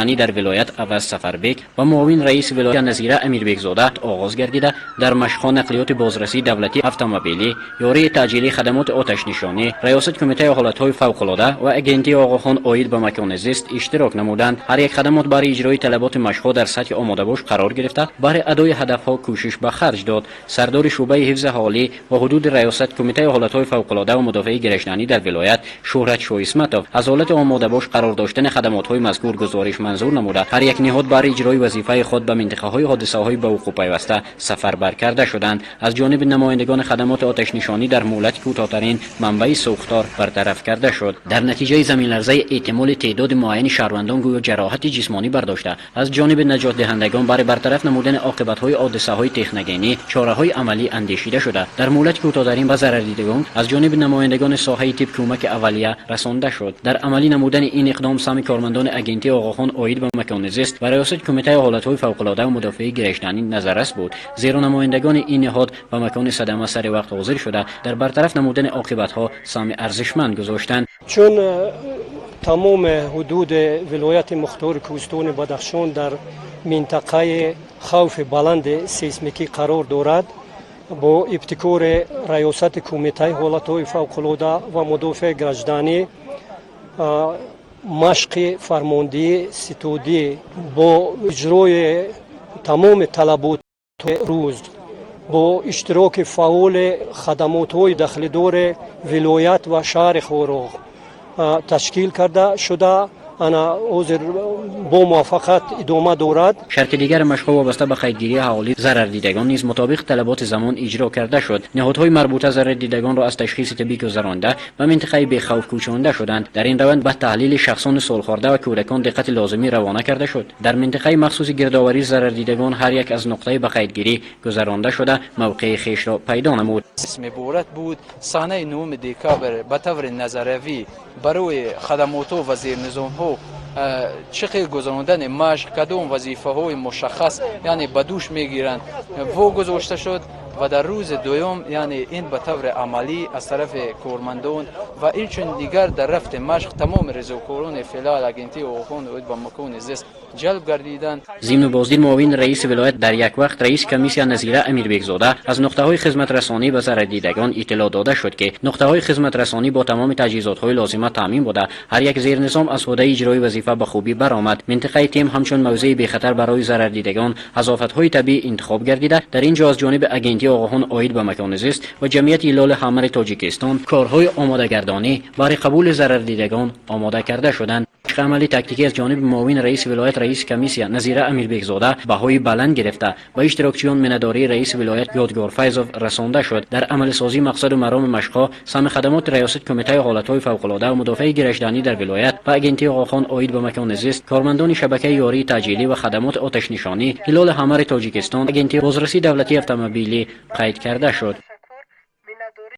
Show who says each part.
Speaker 1: Дар вилоят Аваз Сафарбек ва муовин раиси вилоят Назира Амирбекзода оғоз гардида, дар машқҳо нақлиёти бозрасии давлатии автомобилӣ, ёрии таъҷилӣ, хадамоти оташнишонӣ, раёсати Кумитаи ҳолатҳои фавқулода ва Агентии Оғохон оид ба макони зист иштирок намуданд. Ҳар як хадамот баҳри иҷрои талаботи машқҳо дар сатҳи омодабош қарор гирифта, баҳри адои ҳадафҳо кӯшиш ба харҷ дод. Сардори шӯъбаи ҳифзи аҳолӣ ва ҳудуди раёсат Кумитаи ҳолатҳои фавқулода ва мудофиаи гражданӣ дар вилоят Шӯҳрат Шоисматов аз ҳолати омодабош қарор доштани хадамотҳои мазкур гузориш манзур намуда, ҳар як ниҳод баҳри иҷрои вазифаи худ ба минтақаҳои ҳодисаҳои ба вуқӯъ пайваста сафарбар карда шуданд. Аз ҷониби намояндагони хадамоти оташнишонӣ дар муҳлати кӯтоҳтарин манбаи сӯхтор бартараф карда шуд. Дар натиҷаи заминларзаи эҳтимоли теъдоди муайяни шаҳрвандон гӯё ҷароҳати ҷисмонӣ бардошта, аз ҷониби наҷотдиҳандагон барои бартараф намудани оқибатҳои ҳодисаҳои техногенӣ чораҳои амалӣ андешида шуда, дар муҳлати кӯтоҳтарин ба зарардидагон аз ҷониби намояндагони соҳаи тиб кӯмаки аввалия расонда шуд. Дар амалӣ намудани ин иқдом саҳми кормандони Агентии Оғохон оид ба макони зист ва раёсати Кумитаи ҳолатҳои фавқулода ва мудофиаи гражданӣ назаррас буд, зеро намояндагони ин ниҳод ба макони садама сари вақт ҳозир шуда, дар бартараф намудани оқибатҳо саҳми арзишманд гузоштанд.
Speaker 2: Чун тамоми ҳудуди вилояти мухтори Кӯҳистони Бадахшон дар минтақаи хавфи баланди сейсмикӣ қарор дорад, бо ибтикори раёсати Кумитаи ҳолатҳои фавқулода ва мудофиаи гражданӣ машқи фармондиҳии ситодӣ бо иҷрои тамоми талаботи рӯз, бо иштироки фаъоли хадамотҳои дахлидори вилоят ва шаҳри Хоруғ ташкил карда шуда, ана ҳозир бо муваффақият идома дорад.
Speaker 1: Шарти дигари машқҳо вобаста ба қайдгирии аҳолии зарардидагон низ мутобиқи талаботи замон иҷро карда шуд. Ниҳодҳои марбута зарардидагонро аз ташхиси тиббӣ гузаронда, ба минтақаи бехавф кӯчонда шуданд. Дар ин раванд ба таҳлили шахсони солхӯрда ва кӯдакон диққати лозимӣ равона карда шуд. Дар минтақаи махсуси гирдоварии зарардидагон ҳар як аз нуқтаи ба қайдгирӣ гузаронда шуда, мавқеи хешро пайдо намуд.
Speaker 3: Иборат буд санаи 9 декабр ба таври назариявӣ барои хадамотҳо ва зернизомҳо чӣ хел гузарондани машқ, кадом вазифаҳои мушаххас, яъне, ба дӯш мегиранд, вогузошта шуд ва дар рӯзи дуюм, яъне, ин ба таври амалӣ аз тарафи кормандон ва инчунин дигар дар рафти машқ тамоми резокорони филиал Агентии Оғохон оид ба макони зист ҷалб гардиданд.
Speaker 1: Зимни боздид муовини раиси вилоят, дар як вақт раиси комиссия Назира Амирбекзода аз нуқтаҳои хизматрасонӣ ба зарардидагон иттилоъ дода шуд, ки нуқтаҳои хизматрасонӣ бо тамоми таҷҳизотҳои лозима таъмин буда, ҳар як зернизом аз ӯҳдаи иҷрои вазифа ба хубӣ баромад. Минтақаи тем ҳамчун мавзеи бехатар барои зарардидагон аз офатҳои табиӣ интихоб гардида, дар ин ҷо аз ҷониби Агентии Оғохон оид ба макони зист ва Ҷамъияти Ҳилоли Аҳмари Тоҷикистон корҳои омодагардонӣ барои қабули зарардидагон омода карда шуданд. Амали тактикӣ аз ҷониби муовини раиси вилоят, раиси комиссия Назира Амирбекзода баҳои баланд гирифта, ба иштирокчиён миннатдории раиси вилоят Ёдгор Файзов расонда шуд. Дар амалисозии мақсаду мароми машқҳо саҳми хадамоти раёсати Кумитаи ҳолатҳои фавқулода ва мудофиаи гражданӣ дар вилоят ва Агентии Оғохон оид ба макони зист, кормандони шабакаи ёрии таъҷилӣ ва хадамоти оташнишонӣ, Ҳилоли Аҳмари Тоҷикистон, Агентии бозрасии давлатии автомобилӣ қайд карда шуд.